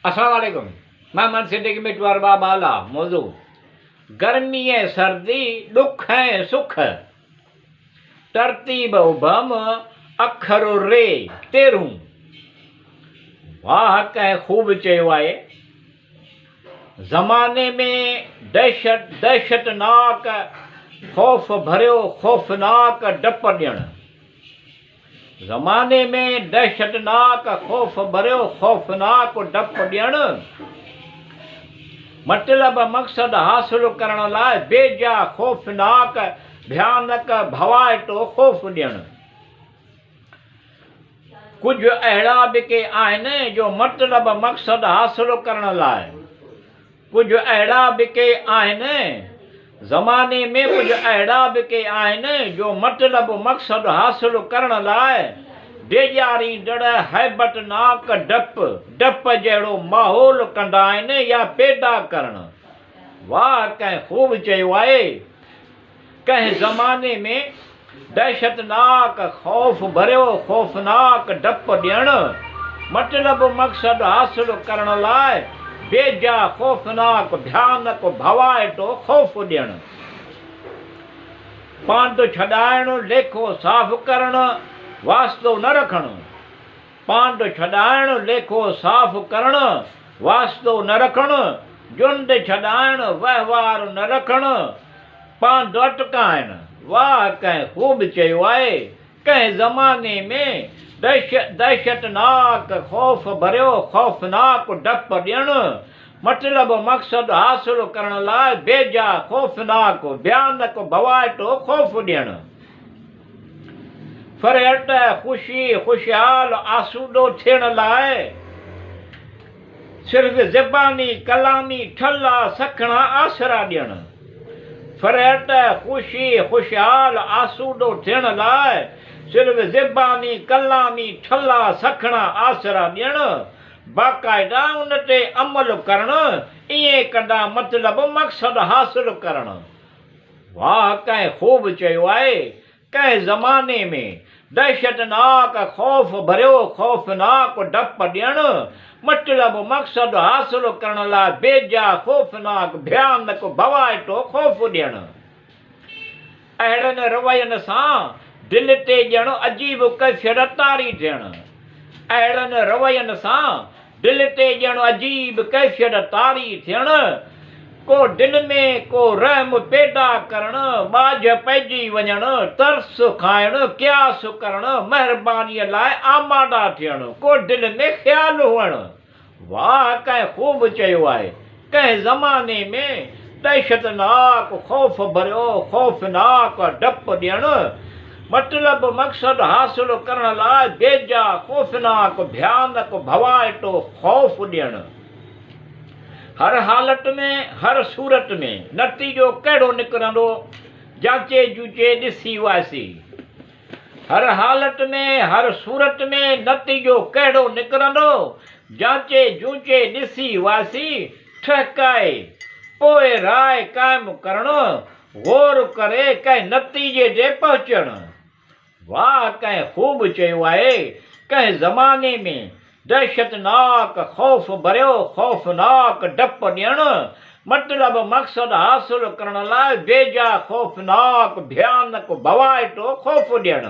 السلام عليڪم محمد صديق مٽو ارباب اعليٰ موضوع گرمي ۽ سردي ڏک ۽ سک ترتيب ابهم اکر ري تيرهون واهه ڪنهن خوب چيو آهي زماني ۾ دهشت دهشتناڪ خوف ڀريو خوفناڪ ڊپ ڏيڻ. زماني ۾ دهشتناڪ خوف ڀريو خوفناڪ ڊپ ڏيڻ. مطلب مقصد حاصل ڪرڻ لاء بيجا خوفناڪ ڀيانڪ ڀوائتو خوف ڏيڻ. ڪجهه اهڙا به ڪي آهن جو مطلب مقصد حاصل ڪرڻ لاء ڪجهه اهڙا به ڪي آهن زماني ۾ ڪجهه اهڙا به ڪي آهن جو مطلب مقصد حاصل ڪرڻ لاء ڊيڄاريندڙ هيبتناڪ ڊپ ڊپ جهڙو ماحول ڪندا آهن يا پيدا ڪرڻ واهه ڪنهن خوب چيو آهي. ڪنهن زماني ۾ دهشتناڪ خوف ڀريو خوفناڪ ڊپ ڏيڻ، مطلب مقصد حاصل ڪرڻ لاء بيجا خوفناڪ ڀيانڪ ڀوائتو خوف ڏيڻ، پاند ڇڏائڻ، ليکو صاف ڪرڻ، واسطو نه رکڻ، پاند ڇڏائڻ، ليکو صاف ڪرڻ، واسطو نه رکڻ، جنڊ ڇڏائڻ، وهنوار نه رکڻ، پاند اٽڪائڻ. واهه ڪنهن خوب چيو آهي، ڪنهن زماني ۾ دهشتناڪ خوف ڀريو خوفناڪ ڊپ ڏيڻ، مطلب مقصد حاصل ڪرڻ لاء بيجا خوفناڪ ڀيانڪ ڀوائتو خوف ڏيڻ. فرحت، خوشي، خوشحال، آسودو ٿيڻ لاء صرف زباني، ڪلامي ٺلها سکڻا آسرا ڏيڻ. فرحت، خوشي، خوشحال، آسودو ٿيڻ لاء صرف زباني، ڪلامي ٺلها سکڻا آسرا ڏيڻ، باقاعده ان تي عمل ڪرڻ، ائين ڪندا مطلب مقصد حاصل ڪرڻ. واهه ڪنهن خوب چيو آهي، ڪنهن زماني ۾ دهشتناڪ خوف ڀريو خوفناڪ ڊپ ڏيڻ، مطلب مقصد حاصل ڪرڻ لاء بيجا خوفناڪ ڀيانڪ ڀوائتو خوف ڏيڻ. اهڙن روين سان دل تي ڄڻ عجيب ڪيفيت طاري ٿيڻ. اهڙن روين سان دل تي ڄڻ عجيب ڪيفيت طاري ٿيڻ، ڪو دل ۾ ڪو رحم پيدا ڪرڻ، ٻاجهه پئجي وڃڻ، ترس کائڻ، قياس ڪرڻ، مهربانيء لاء آماده ٿيڻ، ڪو دل ۾ خيال هئڻ. واهه ڪنهن خوب چيو آهي، ڪنهن زماني ۾ دهشتناڪ خوف ڀريو خوفناڪ ڊپ ڏيڻ، مطلب مقصد حاصل ڪرڻ لاء بيجا خوفناڪ ڀيانڪ ڀوائتو خوف ڏيڻ. هر حالت ۾ هر صورت ۾ نتيجو ڪهڙو نڪرندو جاچي جوچي ڏسي وائسي. هر حالت ۾ هر صورت ۾ نتيجو ڪهڙو نڪرندو، جاچي جونچي ڏسي واسي ٺهڪائي پوء راء قائم ڪرڻ، غور ڪري ڪنهن نتيجي تي پهچڻ. واهه ڪنهن خوب چيو آهي، ڪنهن زماني ۾ دهشتناڪ خوف ڀريو خوفناڪ ڊپ ڏيڻ، مطلب مقصد حاصل ڪرڻ لاء بيجا خوفناڪ ڀيانڪ ڀوائتو خوف ڏيڻ.